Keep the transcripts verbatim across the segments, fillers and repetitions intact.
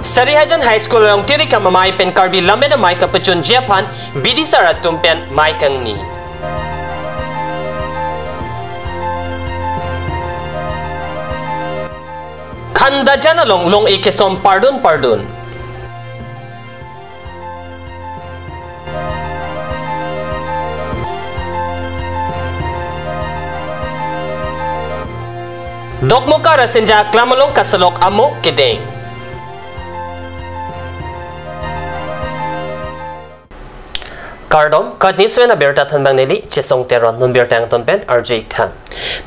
Sarihajan High School along Tirikam Amei pen Karbi Lammet Amei kapachunji aphan bidisar atum pen mei kangni. Khandajan along long-e kesom pardun pardun. Dokmoka Rasinja Aklam along kasalok amo kedeng. Kardom, KAT News pen abirta thanbang neli Chesong Teron. Non birta angton pen arju-ik tha.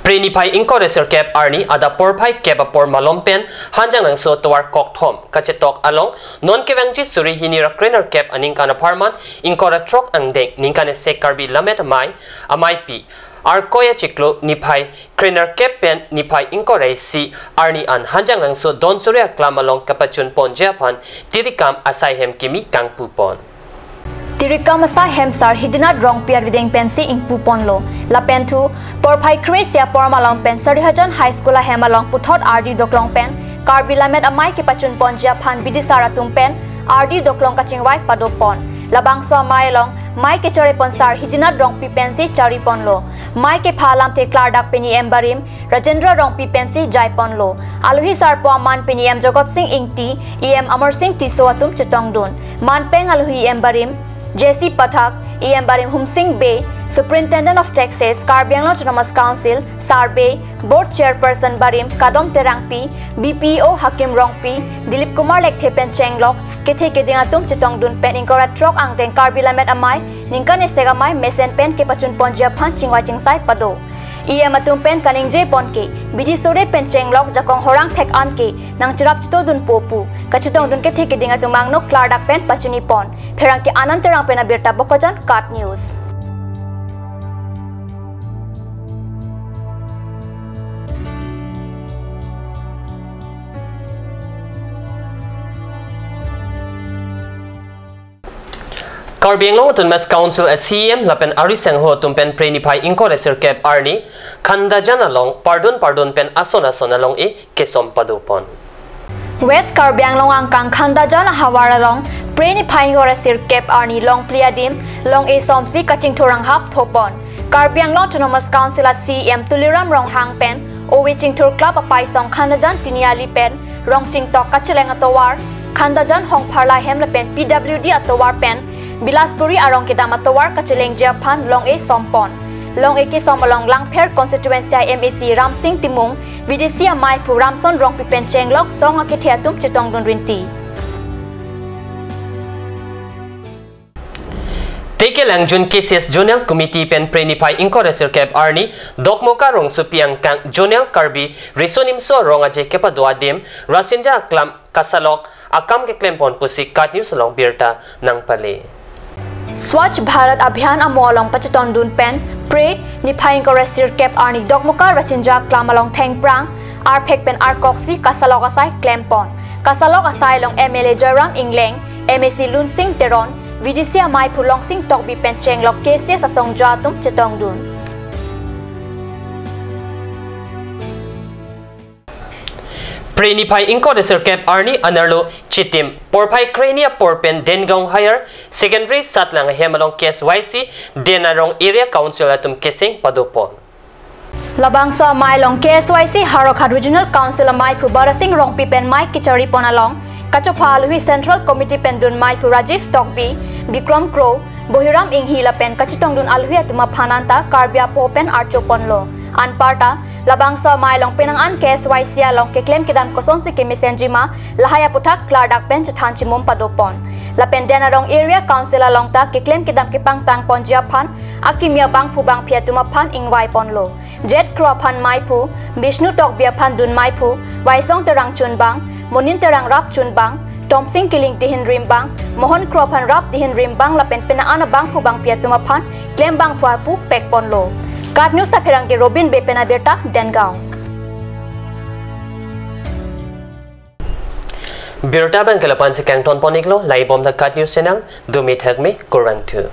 Phre niphai ingkoi ra sirkep arni adap porphai kep apor malom pen Hanjanglangso tovar kokthom kachetok along non kevangji suri hini ra krenerkep aningkan apharman ingkoi ra throk angdeng ningkan isi Karbi Lammet Amei, Ameipi Arkoi achiklo niphai krenerkep pen niphai ingkoi ra isi arni an Hanjanglangso Donsuri Aklam along kapachun ponji aphan Tirikam asai hem kimi kangpu pon. Tirikam asai hem Sar Hidinath Rongpi arvideng pensi ingpu ponlo. Lapen thu, porphai kre-isi apor malom pen Sarihajan High School ahem along puthot ardi doklong pen Karbi Lammet Amei kepachun ponji aphan bidisar atum pen ardi doklong kachingvai pado pon. Labangso amei along mei kechari pon Sar Hidinath Rongpi pensi chari ponlo. Mei kepha alamthe klardak pen E M barim Rajendra Rongpi pensi jai ponlo. Alohi sarpo aman pen E M Jagat Sing Ingti, E M Amar Sing Tisso atum chetongdun. Man peng alohi E M barim J C Pathak, E M barim Humsing Bey, Superintendent of Taxes, Karbi Anglong Autonomous Council, Sar Bey, Board Chairperson barim Kadom Terangpi, B P O Hakim Rongpi, Dilip Kumar Lekthe pen chenglok kethe keding atum chetongdun pen ingkoi ra throk angdeng Karbi Lammet Amei ningkan isi amei mesen pen kepachun ponji aphan chingvai chingsai pado. E M atum pen kaningje pon ke, bidi sore pen chenglok jakong horang thek an ke nangcherap chetodun po pu kachetongdun kethe keding atum angno klardak pen pachini pon. Pherangke Anand Terang pen abirta Bokajan, KAT News. Karbi Anglong Autonomous Council a C E M lapen ari sangho atum pen Phre niphai ingkoi ra sirkep arni Khandajan along pardun pardun pen ason ason along-e kesom pado pon. West Karbi Anglong angkang Khandajan ahavar along Phre niphai ingkoi ra sirkep arni longphli adim long-e somsi kachingthur anghap tho pon. Karbi Anglong Autonomous Council a C E M Tuliram Ronghang pen Owe Chingthur Club apaisong Khandajan Tiniali pen Rongchingtok kacheleng atovar, Khandajan Hongpharla hem lapen P W D atovar pen Bilaspuri arong kedam atovar kachelengji aphan long-e som pon. Long-e kesom along Langpher constituency a M A C Ramsing Timung, V D C ameiphu Ramson Rongpi pen chenglok song akethe atum chetongdun rinti. Tekelangjun K C S Zonal Committee pen Phre niphai ingkoi ra sirkep arni Dokmoka rongsopi angkang Zonal Karbi Riso Nimso Rong Aje kepado adim Rasinja Aklam kasalok akam keklem pon pusi KAT News along birta nangpale. Swachh Bharat Abhiyan amo along pachetongdun pen Phre niphai ingkoi ra sirkep arni Dokmoka Rasinja Aklam along thengphrang arphek pen arkoksi kasalok asai klem pon. Kasalok asai along M L A Joyram Engleng, M A C Lunsing Teron, V D C ameiphu Longsing Tokbi pen chenglok K C S asongja atum chetongdun. Phre niphai ingkoi ra sirkep arni anerlo chitim porphai krehini apor pen Dengaon Higher Secondary Satlang ahem along K S Y C Den Arong Area Council atum keseng pado pon. Labangso amei along K S Y C Howraghat Regional Council ameiphu Barasing Rongpi pen mei kechari pon along kachopha alohi Central Committee pen dun meiphu Rajiv Tokbi, Bikram Kro, Bohiram Inghi lapen kachetongdun alohi atum aphan anta Karbi apo pen archo ponlo. Anparta labangso amei along penang an K S Y C along keklem kedam kosonsi kemesenji ma lahai aputhak klardak pen chethan chimum pado pon. Lapen Den Arong Area Council along ta keklem kedam kepangtang ponji aphan akimi abangphu bangphi atum aphan ingvai ponlo. Jet Kro aphan meiphu, Bishnu Tokbi aphan dun meiphu, Waisong Terang chunbang, Monin Terang rap chunbang, Tomsing Kiling dihin rimbang, Mohon Kro aphan rap dihin rimbang lapen penang an abangphu bangphi atum aphan klembang phuar pu pek ponlo. KAT News apherangke Robin Bey pen abirta Dengaon. Birta abangke lapu-an si kangton pon-iklo, lahai bom ta KAT News chenang, dumi thakme, kurvangthu.